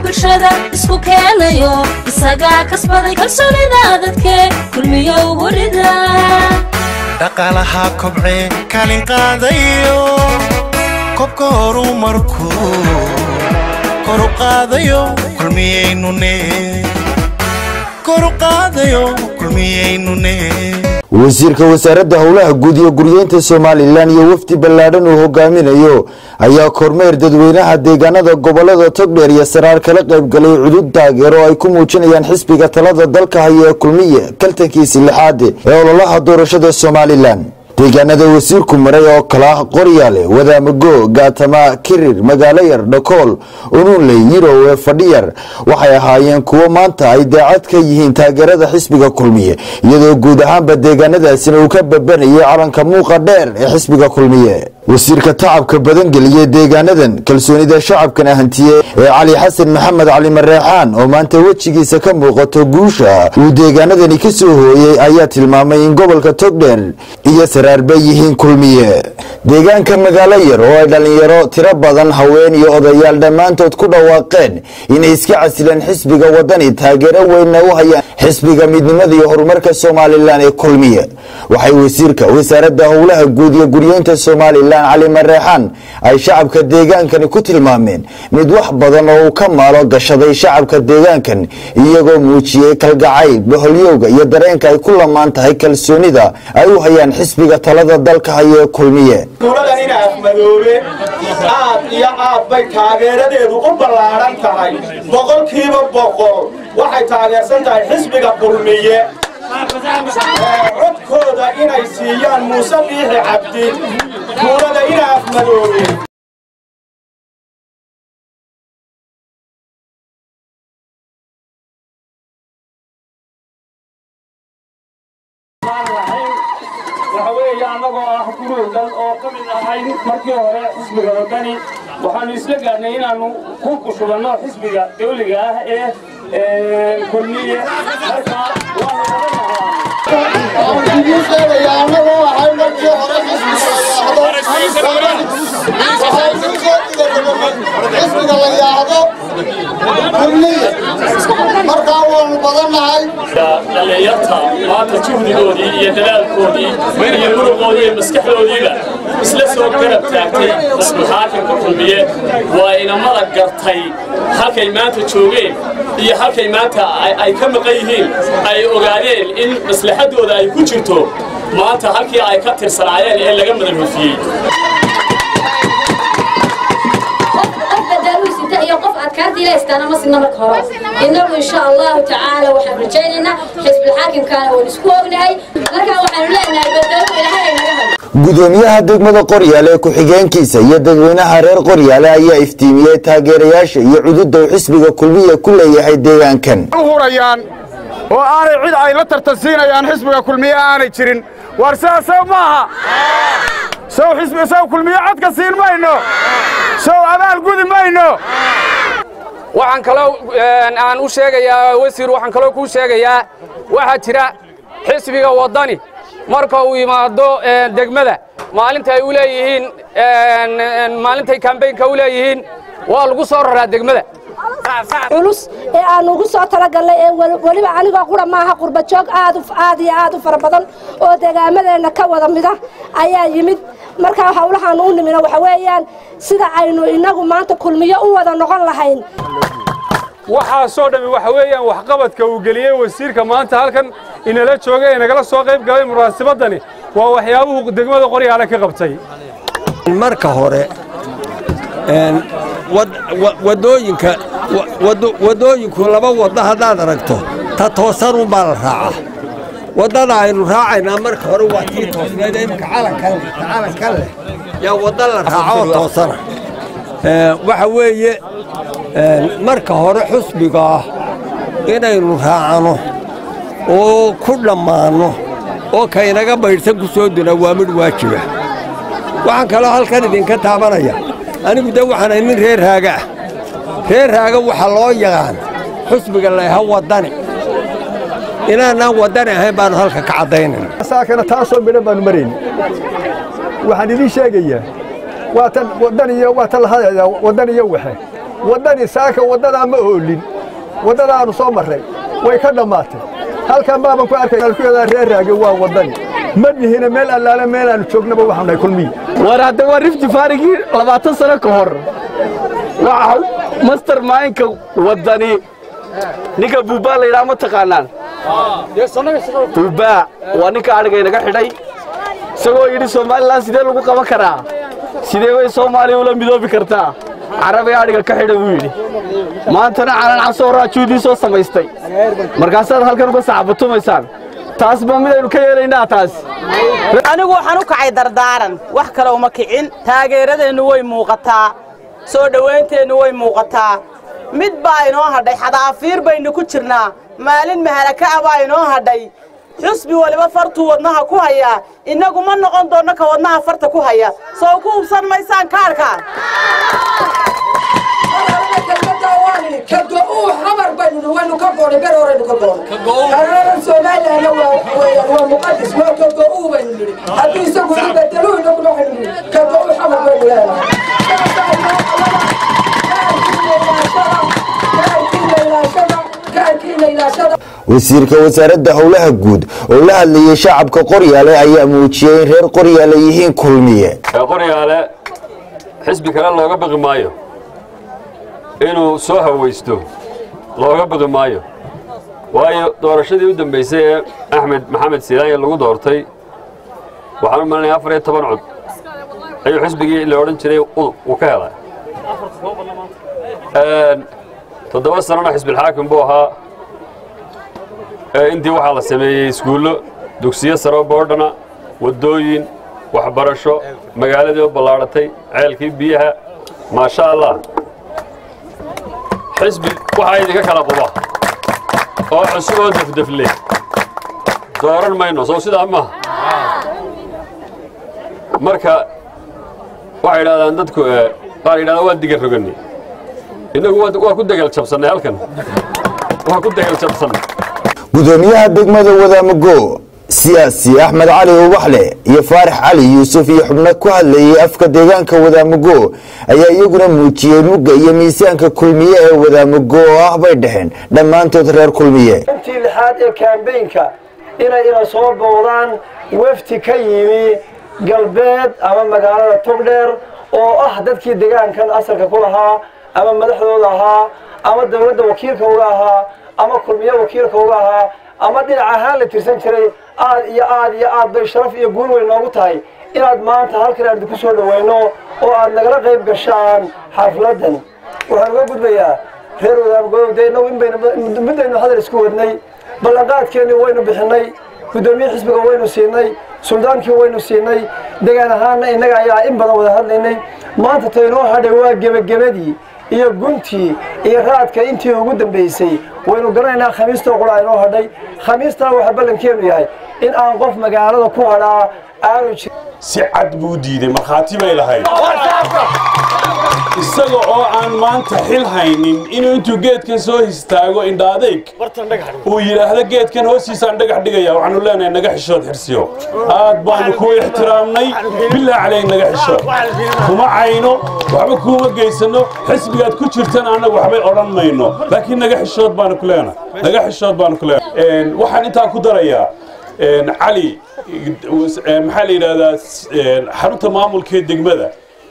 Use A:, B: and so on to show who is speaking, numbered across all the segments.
A: Bulshada isku keenayo, isagaa kasbaday kalsoonida dadke. Kulmiyo ugu rida.
B: Dhaqaalaha kobcee kaalin qaadayo, kobka horumarku koru qaadayo, Kulmiyaynune koru qaadayo, Kulmiyaynune.
C: Wasiirka Wasaaradda Howlaha Guud iyo Guryeynta Somalilan iyo wafdi ballaadhan uu hogaaminayo ayaa kormeer dadweynaha deegaanada gobolada Togdheer iyo Saraar kala qaybgalay cudud taageero ay ku muujinayaan xisbiga talada dalka haya ee Kulmiye kaltankiisi lixaad ee ololaha doorashada Somalilan. Deegaanada wasiirku maray oo kala ah Qoryaale, Wadaamago, Gaatama, Kirir, Magaalo Yar, Dhakool, Unuunley, Yirowe, Fadhiyar, waxay ahaayeen kuwo maanta ay daacad ka yihiin taageerada xisbiga Kulmiye, iyadoo guud ahaanba deegaanadaasina uu ka babanayay calanka muuqa dheer ee xisbiga Kulmiye. Wasiirka tacabka badan geliyey deegaanadan, kalsoonida shacabkan ahantiye ee Cali Xasan Maxamed Cali Mareexaan, oo maanta wejigiisa ka muuqato guusha uu deegaanadani ka soo hooyey, ayaa tilmaamay in gobolka Togdheer iyo Saraarba yihiin Kulmiye. Deegaanka Magaalo Yar oo ay dhallinyaro tiro badan, haween iyo odayaal dhammaantood ku dhawaaqeen inay iska casileen xisbiga Wadani, taageero weynna u hayaan xisbiga Midnimada iyo Horumarka Somalilan ee Kulmiye, waxay wasiirka Wasaaradda Howlaha Guud iyo Guryeynta Somalilan Cali Mareexaan ay shacabka deegaankani ku tilmaameen mid wax badan oo uu ka maalo gashaday shacabka deegaankan, iyagoo muujiyey kalgacayl boholyowga iyo dareenka ay ku lamaan tahay kalsoonida ay u hayaan xisbiga talada dalka haya ee Kulmiye.
D: Tuuladan ina Afmadoobe aad iyo aad bay taageeradeedu u ballaadhan tahay, 100% waxay taageersan tahay xisbiga Kulmiye, codkooda inay siiyaan Muuse Biixi Cabdi. Tuulada ina Afmadoobe.
E: Waxa weeye annagoo ah guruudan oo ka mid ahayn markii hore xisbiga Waddani, waxaannu isla gaadhnay inaannu ku kushubanno xisbiga dawliga ah ee Kulmiye. Marka waanu
F: Waxaan idiin sheegayaa, annagoo ahay markii hore xisbiga la yidhaahdo, waxaynu soo digaroganay xisbiga la yidhaahdo Kulmiye. Markaa waanu badannahay.
E: Dhallinyarta maanta juhdigoodii iyo dadaalkoodii iyo muruqoodii iyo maskaxdoodiiba isla soo garab taagtay xaakimka Kulmiye waa inamada gartay halkay maanta joogeen iyo halkay maanta ay ka maqan yihiin, ay ogaadeen in maslaxaddooda ay ku jirto maanta halkii ay ka tirsanaayeen ee laga madan hufiyey.
A: Qof badaaluusita iyo qof adkaarta ilaystaana ma sinna. Marka hore innagu insha Allahu tacaala waxaan rajaynaynaa xisbilxaakimkaana waan isku ognahay. Marka waxaanu leenahay badaalu Ilaahay ay naga hayo.
C: Gudoomiyaha degmada Qoryaale, ku-xigeenkiisa iyo dadweynaha reer Qoryaale ayaa iftiimiyey taageerayaasha iyo cududda uu xisbiga Kulmiye ku leeyahay deegaankan.
G: U hurayaan oo aanay cid ay la tartansiinayaan xisbiga Kulmiye aanay jirin. Waar sidaas sow maaha? Sow xisbi sow Kulmiye codka siin mayno? Sow abaal gudi mayno?
H: Waxaan kaloo aan u sheegayaa wasiir, waxaan kaloo kuu sheegayaa, waxaa jira xisbiga Waddani marka uu yimaado degmada, maalinta ay u leeyihiin, maalintay kambaynka u leeyihiin, waa lagu soo raraa degmada.
I: Culus ee aan ugu soo talagalnay ee weliba anigoo qura maaha, qurba joog aad aad iyo aad u fara badan oo deegaamadeenna ka wada mida ayaa yimid. Markaa howlahaan u nimina waxa weeyaan sida aynu innagu maanta Kulmiyo u wada noqon lahayn.
G: Waxaasoo dhammi waxa weeyaan waxqabadka uu geliyey wasiirka maanta halkan inala jooga ee nagala soo qayb galay munaasabadani, waa waxyaabuhu degmada Qoryaale ka qabtay.
J: Marka hore wadooyinka, waddooyinku laba waddo haddaad aragto, ta toosan baa la raacaa. Waddada aynu raacaynaa marka hore waa tii toosnayd. Imika calankan leh yaa wadda la raaco oo toosana. Waxa weeye marka hore xusbigaa inaynu raacano oo ku dhammaanno oo kaynaga baydhsan ku soo duna waa midh waajiba. Waxaan kaloo halkan idinka taabanaya, anigu de waxaan nin reer Raaga ah. Reer Raaga waxaa loo yaqaan xusbiga layha Waddani. Inaanaan Waddani ahayn baannu halka ka caddaynayna.
K: Saakana taasoo midhan baannu marayni. Waxaan idiin sheegayaa Waa tan Waddani iyo waa tan la hadlayaa Waddani iyo waxe Waddani. Saaka waddadaa ma oolin, waddadaanu soo marray way ka dhammaatay. Halkan baaban ku arkay alkuyadaa reer Raage waa Waddani. Ma nihina meel allaale meelaanu joognaba, waxaanu nahay Kulmiye.
L: War hadda waa Rift Valley-gii 20 sano ka hor. Waxa mastermind-ka Waddani ninka Buubaa la yidhaha, ma taqaanaan? Buubaa waa ninka adhiga inaga xidhay, isagoo yidhi Somaliland sidee lagu qaban karaa, sidee bay Soomaaliya ula midoobi kartaa, Carabiga adhiga ka xidha buu yidhi. Maantana calan casoo raajuudii soo samaystay, markaasaad halkan uga sacabatumaysaan. Taas ba midaynu ka yeelaynaa taas?
M: Anigu waxaan u kacay dardaaran, wax kale uma kicin. Taageeradeennu way muuqataa, soo dhowaynteennu way muuqataa. Mid baa inoo hadhay, xadaafiir baynu ku jirnaa, maalin mahalaka ah baa inoo hadhay. Xusbi waliba fartuu wadnaha ku hayaa, innagu ma noqon doonno ka wadnaha farta ku haya. Soo ku hubsan maysaan kaarka?
N: Ka-go-uu Xamar baynu waynu ka goonay, ber horaynu ka goonay. Qararan Soomaalilana waa waa muqadis, waa ka-go-uu baynu nidhi. Hadduu isagu i bedelo, inaguna waxaynu nidhi ka-go-uu Xamar baynu leenahay. Kaarkiina ilaashada, kaarkiina ilaashada.
C: Wasiirka wasaaradda howlaha guud oo la hadlayay shacabka Qoryaale ayaa muujiyey in reer Qoryaale yihiin Kulmiye.
O: Qoryaale xisbi kale looga baqi maayo, inuu soo hawaysto looga baqi maayo, waayo doorashadii u dambaysay ee Axmed Maxamed Silaanya lagu doortay, waxaan u malinaya 14 cod ayuu xisbigii la odhan jiray Udub uu ka helay. 7 sanona xisbilxaakim buu ahaa. Intii waxaa la sameeyey iskuullo, dugsiyo saro, boodhana, waddooyin, waxbarasho, magaaladii oo ballaadhatay, ceelkii biyaha, maasha Allah. Xisbi waxaa idinka kala quba oo cusub oo defdefle dooran mayno, soo sidaa maaha? Marka waxay yidhahdaan dadku, qaar yidhahdaan waa diga roganay, innagu waa ku degal jabsannay, halkan waa ku degal jabsannay.
C: Gudoomiyaha degmada Wadaamago, siyaasi Axmed Cali Ubaxle iyo Faarax Cali Yuusuf iyo xubno ku hadlayay afka deegaanka Wadaamago ayaa iyaguna muujiyey mugga iyo miisaanka Kulmiye ee Wadaamago oo ah, bay dhaheen, dhammaantood reer Kulmiye.
P: Intii lixaad ee kaambeynka inay ina soo booqdaan wafti ka yimi galbeed ama magaalada Togdheer, oo ah dadkii deegaankan asalka ku lahaa ama madaxdooda ahaa ama dowladda wakiilka uga ahaa ama Kulmiye wakiilka uga ahaa ama dhinac ahaan la tirsan jiray. Aad iyo aad iyo aad bay sharaf iyo guul weyn noogu tahay inaad maanta halkan aad ku soo dhaweyno oo aad nagala qayb gashaan xafladdan. Waxaan uga gudbayaa reer Wadaamagodow, dee innagu inbaynu muddaynu hadal isku wadnay, ballanqaadkeennii waynu bixinay, guddoomiye xisbiga waynu siinay, suldaankii waynu siinay, degaan ahaana innaga ayaa in badan wada hadlaynay. Maanta taynoo hadhay waa gebagabadii iyo guntii iyo raadka intii ugu dambaysay. Waynu garanaynaa khamiistoo qura inoo hadhay. Khamiistana waxaa ballankeenu yahay in aan qof magaalada ku hadhaa aanu jirin.
Q: Si cad buu diiday, markhaati bay lahayd, isaga oo aan maanta xil haynin inuu intuu geedkan soo histaago indhaadeyg uu yidhaahdo geedkan hoostiisaan dhagax dhigaya. Waxaanu leenahay naga xishood Xirsiyo, aad baanu ku ixtiraamnay, bilaa caleyg naga xishood. Kuma cayno, waxba kuuma geysano, xisbigaad ku jirtana annagu waxbay odhan mayno, laakiin naga xishood baanu ku leenahay, naga xishood baanu ku leenahay. Waxaan intaa ku darayaa Cali, maxaa la yidhahdaa, xarunta maamulka ee degmada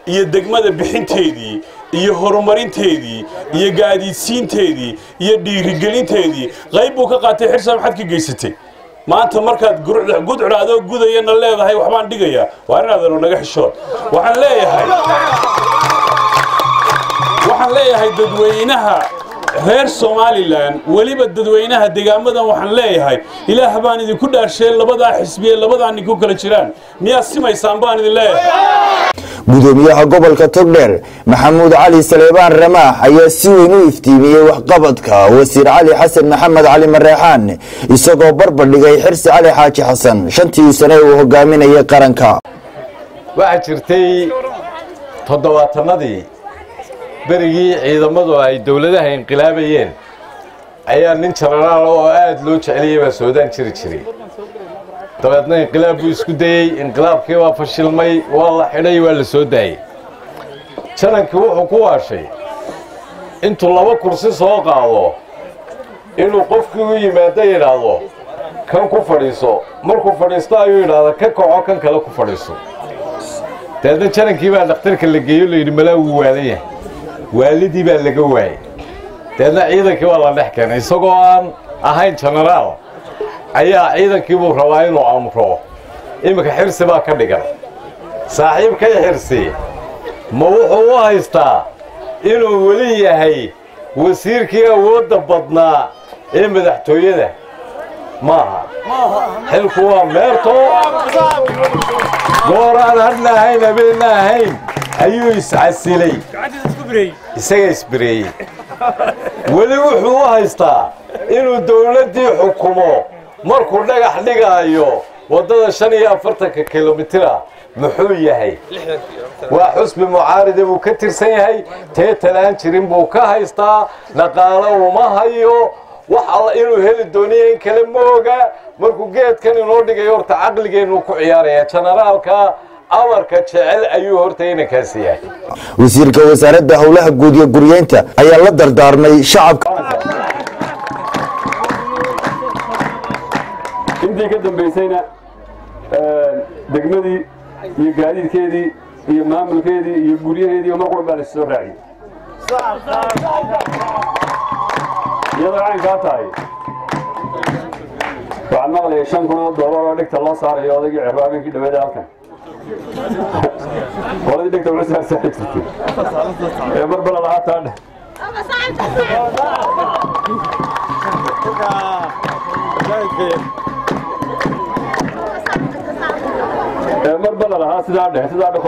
Q: iyo degmada bixinteedii iyo horumarinteedii iyo gaadiidsiinteedii iyo dhiirigelinteedii qayb buu ka qaatay. Xirsa, maxaad ka geysatay maanta markaad gudcur adoo gudayana leedahay waxbaan dhigayaa? Waa inaadano naga xishood. Waxaan leeyahay dadweynaha reer Somaliland, weliba dadweynaha deegaamadan, waxaan leeyahay Ilaah baan idinku dhaarsheen, labadaa xisbiye labadaa nin ku kala jiraan miyaa simaysaan baan idin leeyahay.
C: Gudoomiyaha gobolka Togdheer Maxamuud Cali Saleebaan Ramaax ayaa si weyn u iftiimiyey waxqabadka wasiir Cali Xasan Maxamed Cali Mareexaan, isagoo barbar dhigay Xirsi Cali Xaaji Xasan shantii sane uu hogaaminayay qaranka.
R: Waxaa jirtay toddobaatanadii, berigii ciidamadu ay dowladaha inqilaabayeen, ayaa nin jenaraal oo aada loo jeceliyey baa Suudaan jiri jiray. Dabeedna inqilaab buu isku dayey, inqilaabkii waa fashilmay, waa la xidhay, waa la soo daayey. Janankii wuxuu ku waashay intuu 2 kursi soo qaado inuu qofkii u yimaado yidhaahdo kan ku fadhiiso, markuu fadhiisto ayuu yidhaahda ka kaco kan kale ku fadhiiso. Dabeedna janankii baa dhakhtarka la geeyo, la yidhi malaa wuu waalan yahay, waalidii baa laga waayey. Dabeedna ciidankii waa la dhex keenay isagoo aan ahayn jenaraal ayaa ciidankii buu rabaa inuu amro. Iminka Xirsi baa ka dhigan saaxiibkay. Xirsi ma wuxuu u haystaa inuu weli yahay wasiirkii awoodda badnaa ee madaxtooyada? Maaha, xilku waa meerto. Goor aan hadhna ahayn habeenna ahayn ayuu iscasilay, isaga isbireeyey. Weli wuxuu u haystaa inuu dawladdii xukumo. Markuu dhagax dhigaayo waddada 45-ka kilomitira muxuu yahay? Waa xusbi mucaarida buu ka tirsan yahay, teetal aan jirin buu ka haystaa, dhaqaalo uma hayo, wax alla inuu heli dooniyo in kale ma oga. Markuu geedkan inoo dhigayo horta caqligeennu ku ciyaaraya, jenaraalka amarka jecel ayuu horta inankaasi yahay.
C: Wasiirka wasaaradda howlaha guud iyo guryeynta ayaa la dardaarmay shacabka.
O: Intii ka dambaysayna degmadii iyo gaadiidkeedii iyo maamulkeedii iyo guryaheedii mar qura baa la soo raaciyey. Iyadoo caynkaa tahay waxaan maqlayay 5,000 oo doolar oo dhigta loo saarayo odaygii Cirro habeenkii dhaweeda halkan qoladii dhigta wuxuu saarsaari jirtay ee mar bala lahaa taadhe. Mar bala lahaa sidaa dheh, sidaa dheh,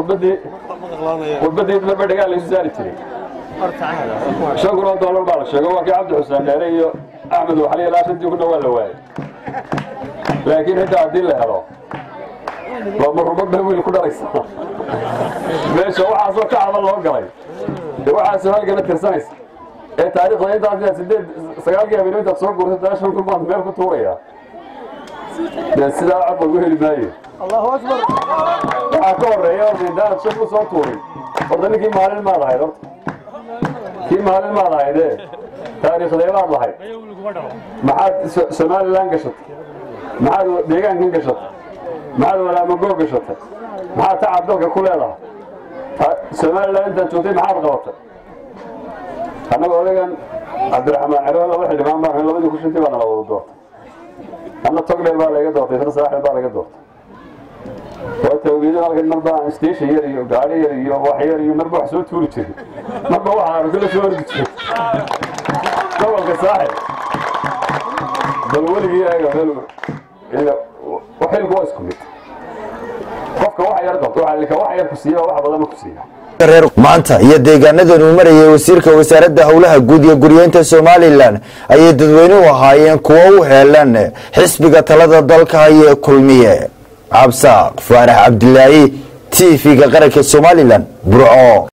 O: khudbaddii marba dhagaa laysu saari jiray. 5,000 oo doolar baa la sheego. Waa kii Cabdi Xuseen Dheere iyo Axmed Waxali ilaa 5,000-na waa la waayey, laakiin xitaa haddii la helo waa marubad bay wiil ku dhalaysaa. Meesha waxaasoo kacaba loo galay dee waxaasoo halgana tirsanaysa ee taariikhda intaas inaad 8 9-kii habeenimo intaad soo guurtay 5,000 baad meel ku tuurayaa, dee sidaa cod lagu heli maayo. Waxaa ka horreeya horta intaanad shan ku soo tuurin horta ninkii maalin maad ahayd, horta kii maalin maad ahaydee taariikhdee baad lahayd? Maxaad Somaliland gashatay? Maxaad deegaankan gashatay? Maxaad walaamagoo gashatay? Maxaad tacab dalka ku leedahay? Somaliland intaad joogtay maxaad qabatay? Annaga odagan Cabdiraxmaan Ciro laba xildhibaan baan labadii ku shantii baa nala wada doortay. Anna Togdheer baa laga doortay, isna Saaxil baa laga doortay. Waa tawgiido halkan marba aan station yar iyo gaari yar iyo wax yar iyo marba wax soo tuuri jiray, marba waxa aan kula soo ordi jiray gobolka Saaxil. Bal weligii eega meel xilku waa isku mid. Qofka wax yar qabto waxa wax yar ku siiya wax badan ma ku siiya.
C: Reer maanta iyo deegaanadan uu marayay wasiirka wasaaradda howlaha guud iyo guryeynta Somaliland ayay dadweynuhu ahaayeen kuwo u heelan xisbiga talada dalka ee Kulmiye. Cabsaaq Faarax Cabdilaahi, TV-ga qaranka Somaliland, Burco.